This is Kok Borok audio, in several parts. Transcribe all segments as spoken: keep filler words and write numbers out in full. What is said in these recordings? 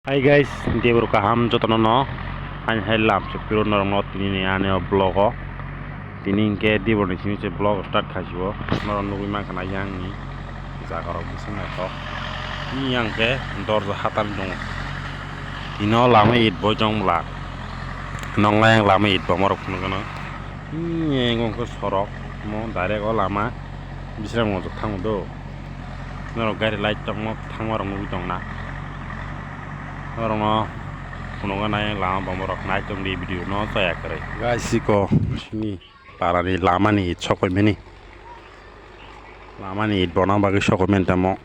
Hi guys, debor kaham jotono no. Ani hai lam se piro norok no tini ni ani o vlog o. Tini hingke debor ni simi se vlog start khaisio. Norok nugui mankha na yang ni jaga rok bising naithok. Ni yang ke dorja hatani tongo. Tino lama it bo jong bla. Nong yang lama it bo morok phunukgano. Ni yang wngkha sorok mo direct o lama bisrang mojok thango do. Norok gari light tongmo thangma rok nugui tongna. Norokno phunukgana yang lama bomorok nai tongdi video no chaya kwrwi. Guys, iko sini parani lamani sokoi mani. Lamani it bona bagwi sokoi mani tamo.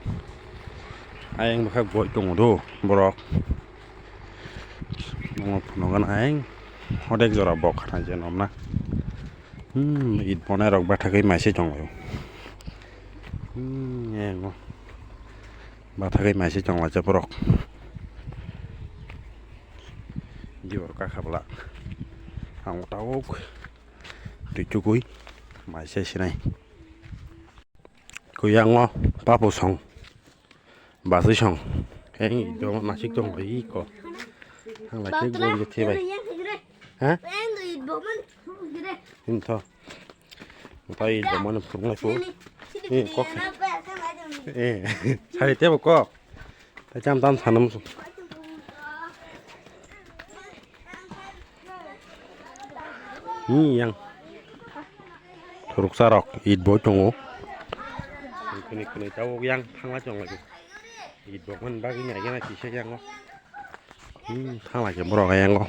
Ayang bwkha boi tongo do borok. Mo phunukgana ayang hodek jora bok khana je nomna. Hmm, it bonai rok bathagwi maisai tonglaio. Hmm, yango. Bathagwi maisai tonglaijak borok. Dibor kakha bwla. Ang tabuk twi tugwi maisai sinai. Kuyango papu song. Baswi song. Eng do nasik tong bai ko. Thang lai khe gol je thibai. Ha? Him tho. Mutai do mano phurung lai ko. Eh, kok. Eh, sari tebo kok. Ta cham tam sanam. Ni yang. Thuruksa rok it bo tongo. Kuni kuni tabuk yang thangla chong lagi. It bo man bagi nya gena kisa yang. Hmm, thang lai khe borok yang go.